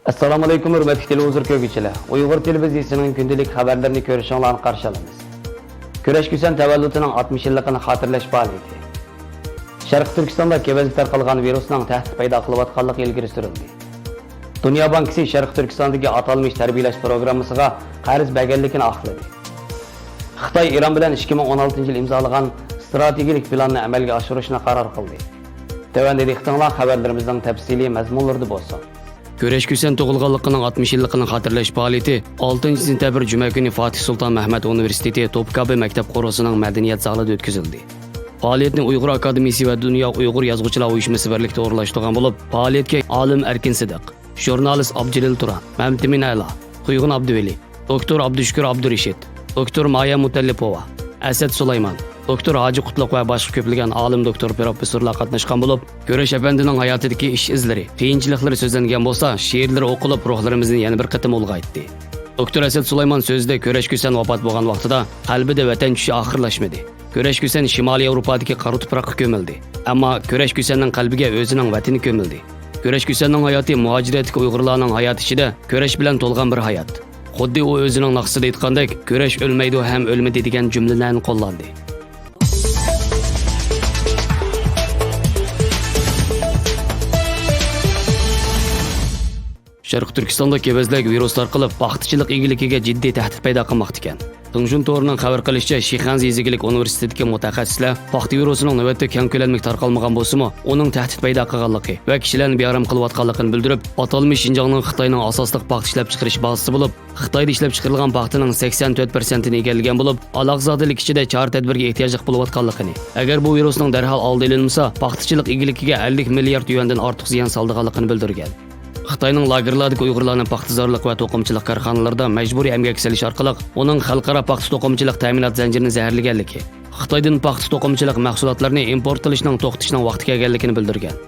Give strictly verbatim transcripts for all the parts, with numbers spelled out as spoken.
ئەسسالامۇئەلەيكۇم، ھۆرمەتلىك تېلېۋىزور كۆرگۈچىلەر! ئۇيغۇر تېلېۋىزىيىسىنىڭ كۈندىلىك خەۋەرلىرىنى كۆرۈشۈڭلارنى قارشى ئالىمىز. كۈرەش كۈسەن تەۋەللۇتىنىڭ ئاتمىش يىللىقىنى خاتىرىلەش پائالىيىتى. شەرقىي تۈركىستاندا كېۋەزگە تارقالغان ۋىرۇسنىڭ تەھدىت پەيدا قىلىۋاتقانلىقى ئىلگىرى سۈرۈلدى. دۇنيا بانكىسى شەرقىي تۈركىستاندىكى ئاتالمىش تەربىيەلەش پروگراممىسىغا قەرز بەرگەنلىكىنى ئاقلىدى. خىتاي ئىران بىلەن ئىككى مىڭ ئون ئالتىنچى يىل ئىمزالىغان ئىستراتېگىيىلىك پىلاننى ئەمەلگە ئاشۇرۇشنى قارار قىلدى. تۆۋەندە دىققىتىڭلار خەۋەرلىرىمىزنىڭ تەپسىلىي مەزمۇنلىرىدا بولسۇن. كۈرەش كۈسەن تۇغۇلغانلىقىنىڭ ئاتمىش يىللىقىنى خاتىرىلەش پائالىيىتى ئالتىنچى سېنتەبىر جۈمە كۈنى فاتىھ سۇلتان مەھمۇت ئۇنىۋېرسىتېتى توپكابى مەكتەپ قورۇسىنىڭ مەدەنىيەت زالىدا ئۆتكۈزۈلدى. پائالىيەتنى ئۇيغۇر ئاكادېمىيىسى ۋە دۇنيا ئۇيغۇر يازغۇچىلار ئۇيۇشمىسى بىرلىكتە ئورۇنلاشتۇرغان بولۇپ، پائالىيەتكە ئالىم ئەركىن سىدىق، ژۇرنالىست ئابدۇجېلىل تۇران، مەمتىمىن ئەلا، قۇيغۇن ئابدۇۋەلى، دوكتور ئابدۇشۈكۈر ئابدۇرېشىت، دوكتور مايا مۇتەللىپوۋا، ئەسەت سۇلايمان، دوكتور ھاجى قۇتلۇق ۋە باشقا كۆپلىگەن ئالىم، دوكتور، پروفېسسورلار قاتناشقان بولۇپ، كۈرەش ئەپەندىنىڭ ھاياتىدىكى ئىش ئىزلىرى، قىيىنچىلىقلىرى سۆزلەنگەن بولسا، شېئىرلىرى ئوقۇلۇپ، روھلىرىمىزنى يەنە بىر قېتىم ئۇلغايتتى. دوكتور ئەسەت سۇلايمان سۆزىدە كۈرەش كۈسەن ۋاپات بولغان ۋاقتىدا قەلبىدە ۋەتەن چۈشى ئاخىرلاشمىدى. كۈرەش كۈسەن شىمالىي ياۋروپادىكى قارا تۇپراققا كۆمۈلدى. ئەمما كۈرەش كۈسەننىڭ قەلبىگە ئۆزىنىڭ ۋەتىنى كۆمۈلدى. كۈرەش كۈسەننىڭ ھاياتى مۇھاجىرەتتىكى ئۇيغۇرلارنىڭ ھاياتى ئىچىدە كۈرەش بىلەن تولغان بىر ھايات. خۇددى ئۇ ئۆزىنىڭ ناخشىسىدا ئېيتقاندەك، «كۈرەش ئۆلمەيدۇ ھەم ئۆلمىدى» دېگەن جۈملىلەرنى قوللاندى. شەرقىي تۈركىستاندا كېۋەزلىك ۋىرۇس تارقىلىپ، پاختىچىلىق ئىگىلىكىگە جىددىي تەھدىت پەيدا قىلماقتا ئىكەن. خېڭشۈن تورىنىڭ خەۋەر قىلىشىچە، شىخەنزە يېزا ئىگىلىك ئۇنىۋېرسىتېتىدىكى مۇتەخەسسىسلەر پاختا ۋىرۇسىنىڭ نۆۋەتتە كەڭ كۆلەملىك تارقالمىغان بولسىمۇ، ئۇنىڭ تەھدىت پەيدا قىلغانلىقى ۋە كىشىلەرنى بىئارام قىلىۋاتقانلىقىنى بىلدۈرۈپ، ئاتالمىش شىنجاڭنىڭ خىتاينىڭ ئاساسلىق پاختا ئىشلەپچىقىرىش بازىسى بولۇپ، خىتايدا ئىشلەپچىقىرىلغان پاختىنىڭ سەكسەن تۆت پىرسەنتىنى ئىگىلىگەن بولۇپ، ئالاقىزادىلىك ئىچىدە چارە تەدبىرگە ئېھتىياجلىق بولۇۋاتقانلىقىنى، ئەگەر بۇ ۋىرۇسنىڭ دەرھال ئالدى ئېلىنمىسا، پاختىچىلىق ئىگىلىكىگە ئەللىك مىليارد يۈەندىن ئارتۇق زىيان سالىدىغانلىقىنى بىلدۈرگەن. خىتاينىڭ لاگېرلاردىكى ئۇيغۇرلارنى پاختىزارلىق ۋە توقۇمىچىلىق كارخانىلىرىدا مەجبۇرىي ئەمگەككە سېلىش ئارقىلىق ئۇنىڭ خەلقئارا پاختا توقۇمىچىلىق تەمىنات زەنجىرىنى زەھەرلىگەنلىكى، خىتايدىن پاختا توقۇمىچىلىق مەھسۇلاتلىرىنى ئىمپورت قىلىشنىڭ توختىتىشنىڭ ۋاقتى كەلگەنلىكىنى بىلدۈرگەن.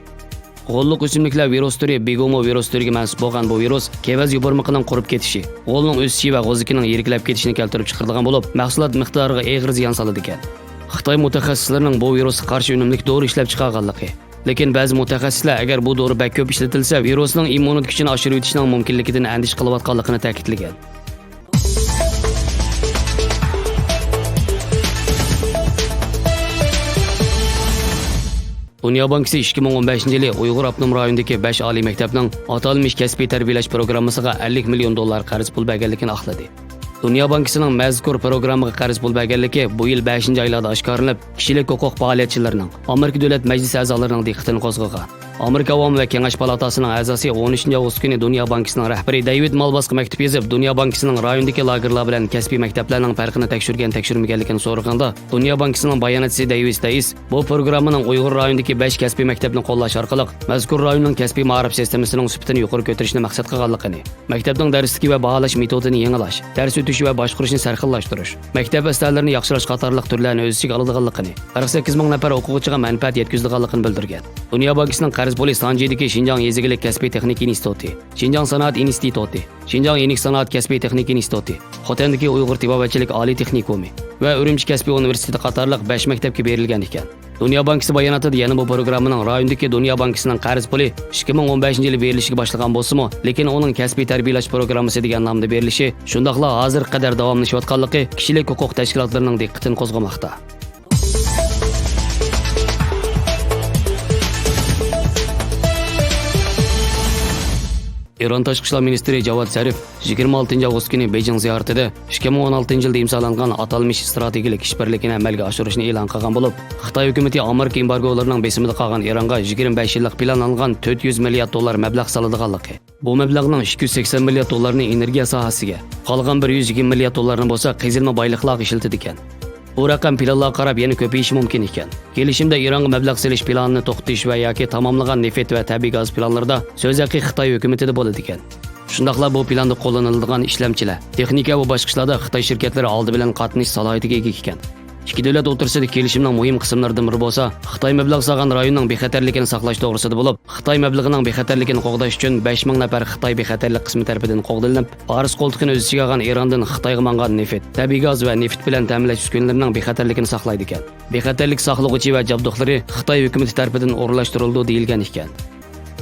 غوللۇق ئۆسۈملۈكلەر ۋىرۇس تۈرى بىگومو ۋىرۇس تۈرىگە مەنسۇپ بولغان بۇ ۋىرۇس كېۋەز يوپۇرمىقىنىڭ قۇرۇپ كېتىشى، غولنىڭ ئۆسۈشى ۋە غوزىكىنىڭ يىرىكلەپ كېتىشىنى كەلتۈرۈپ چىقىرىدىغان بولۇپ، مەھسۇلات مىقدارىغا ئېغىر زىيان سالىدىكەن. خىتاي مۇتەخەسسىسلىرىنىڭ بۇ ۋىرۇسقا قارشى ئۈنۈملۈك دورا ئىشلەپ چىقارغانلىقى، لېكىن بەزى مۇتەخەسسىسلەر ئەگەر بۇ دورا بەك كۆپ ئىشلىتىلسە، ۋىرۇسنىڭ ئىممۇنىتېت كۈچىنى ئاشۇرۇۋېتىشنىڭ مۇمكىنلىكىدىن ئەندىشە قىلىۋاتقانلىقىنى تەكىتلىگەن. دۇنيا بانكىسى ئىككى مىڭ ئون بەشىنچى يىلى ئۇيغۇر ئاپتونوم رايونىدىكى بەش ئالىي مەكتەپنىڭ ئاتالمىش كەسپىي تەربىيەلەش پروگراممىسىغا ئەللىك مىليون دوللار قەرز پۇل بەرگەنلىكىنى ئاقلىدى. دۇنيا بانكىسىنىڭ مەزكۇر پروگراممىغا قەرز پۇل بەرگەنلىكى بۇ يىل بەشىنچى ئايلاردا ئاشكارىلىنىپ، كىشىلىك ھوقۇق پائالىيەتچىلىرىنىڭ، ئامېرىكا دۆلەت مەجلىسى ئەزالىرىنىڭ دىققىتىنى قوزغىغان. ئامېرىكا ئاۋام ۋە كېڭەش پالاتاسىنىڭ ئەزاسى ئون ئۈچىنچى ئاۋغۇست كۈنى دۇنيا بانكىسىنىڭ رەھبىرى دەيۋىد مالباسقا مەكتۇپ يېزىپ، دۇنيا بانكىسىنىڭ رايوندىكى لاگېرلار بىلەن كەسپىي مەكتەپلەرنىڭ پەرقىنى تەكشۈرگەن، تەكشۈرمىگەنلىكىنى سورىغاندا، دۇنيا بانكىسىنىڭ باياناتچىسى دەيۋىس دەيس، بۇ پروگراممىنىڭ ئۇيغۇر رايونىدىكى بەش كەسپىي مەكتەپنى قوللاش ئارقىلىق مەزكۇر رايوننىڭ كەسپىي مائارىپ سىستېمىسىنىڭ سۈپىتىنى يۇقىرى كۆتۈرۈشنى مەقسەت قىلغانلىقىنى، مەكتەپنىڭ دەرسلىكى ۋە باھالاش مېتودىنى يېڭىلاش، دەرس ئۆتۈشى ۋە باشقۇرۇشنى سەرخىللاشتۇرۇش، مەكتەپ ئەسلىھەلىرىنى ياخشىلاش قاتارلىق تۈرلەرنى ئۆز ئىچىگە ئالىدىغانلىقىنى، قىرىق سەككىز مىڭ نەپەر ئوقۇغۇچىغا مەنپەئەت يەتكۈزىدىغانلىقىنى بىلدۈرگەن. دۇنيا بانكىسىنىڭ قەرز پۇلى سانجىدىكى شىنجاڭ يېزا ئىگىلىك كەسپىي تېخنىكا ئىنستىتۇتى، شىنجاڭ سانائەت ئىنستىتۇتى، شىنجاڭ يېنىك سانائەت كەسپىي تېخنىكا ئىنستىتۇتى، خوتەندىكى ئۇيغۇر تېبابەتچىلىك ئالىي تېخنىكومى ۋە ئۈرۈمچى كەسپىي ئۇنىۋېرسىتېتى قاتارلىق بەش مەكتەپكە بېرىلگەن ئىكەن. دۇنيا بانكىسى باياناتىدا يەنە بۇ پروگراممىنىڭ رايوندىكى دۇنيا بانكىسىنىڭ قەرز پۇلى ئىككى مىڭ ئون بەشىنچى يىلى بېرىلىشكە باشلىغان بولسىمۇ، لېكىن ئۇنىڭ كەسپىي تەربىيەلەش پروگراممىسى دېگەن نامدا بېرىلىشى، شۇنداقلا ھازىرغا قەدەر داۋاملىشىۋاتقانلىقى كىشىلىك ھوقۇق تەشكىلاتلىرىنىڭ دىققىتىنى قوزغىماقتا. ئىران تاشقى ئىشلار مىنىستىرى جاۋاد زەرىف يىگىرمە ئالتىنچى ئاۋغۇست كۈنى بېيجىڭ زىيارىتىدە ئىككى مىڭ ئون ئالتىنچى يىلدا ئىمزالانغان ئاتالمىش ئىستراتېگىيىلىك ئىشبىرلىكىنى ئەمەلگە ئاشۇرۇشنى ئېلان قىلغان بولۇپ، خىتاي ھۆكۈمىتى ئامېرىكا ئېمبارگولىرىنىڭ بېسىمىدا قالغان ئىرانغا يىگىرمە بەش يىللىق پىلانلانغان تۆت يۈز مىليارد دوللار مەبلەغ سالىدىغانلىقى، بۇ مەبلەغنىڭ ئىككى يۈز سەكسەن مىليارد دوللارنى ئېنېرگىيە ساھەسىگە، قالغان بىر يۈز يىگىرمە مىليارد دوللارنى بولسا قېزىلما بايلىقلارغا ئىشلىتىدىكەن. بۇ رەقەم پىلانلارغا قاراپ يەنە كۆپىيىشى مۇمكىن ئىكەن. كېلىشىمدە ئىرانغا مەبلەغ سېلىش پىلانىنى توختىتىش ۋە ياكى تاماملىغان نېفىت ۋە تەبىئىي گاز پىلانلىرىدا سۆز ھەققى خىتاي ھۆكۈمىتىدە بولىدىكەن. شۇنداقلا بۇ پىلاندا قوللىنىلىدىغان ئىشلەمچىلەر، تېخنىكا ۋە باشقا ئىشلاردا خىتاي شىركەتلىرى ئالدى بىلەن قاتنىشىش سالاھىيىتىگە ئىگە ئىكەن. ئىككى دۆلەت ئوتتۇرىسىدىكى كېلىشىمنىڭ مۇھىم قىسىملىرىدىن بىرى بولسا، خىتاي مەبلەغ سالغان رايوننىڭ بىخەتەرلىكىنى ساقلاش توغرىسىدا بولۇپ، خىتاي مەبلىغىنىڭ بىخەتەرلىكىنى قوغداش ئۈچۈن بەش مىڭ نەپەر خىتاي بىخەتەرلىك قىسمى تەرىپىدىن قوغدىلىنىپ، پارس قولتۇقىنى ئۆز ئىچىگە ئالغان ئىراندىن خىتايغا ماڭغان نېفىت، تەبىئىي گاز ۋە نېفىت بىلەن تەمىنلەش ئۈسكۈنىلىرىنىڭ بىخەتەرلىكىنى ساقلايدىكەن. بىخەتەرلىك ساقلىغۇچى ۋە جابدۇقلىرى خىتاي ھۆكۈمىتى تەرىپىدىن ئورۇنلاشتۇرۇلىدۇ دېيىلگەن ئىكەن.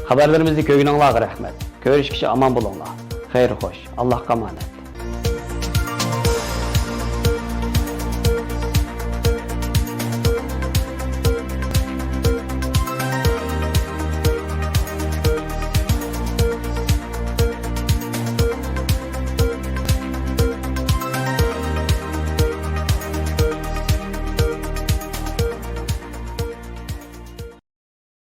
خەۋەرلىرىمىزنى كۆرگىنىڭلارغا رەھمەت. كۆرۈشكىچە ئامان بولۇڭلار. خەير خوش. ئاللاھقا ئامانەت.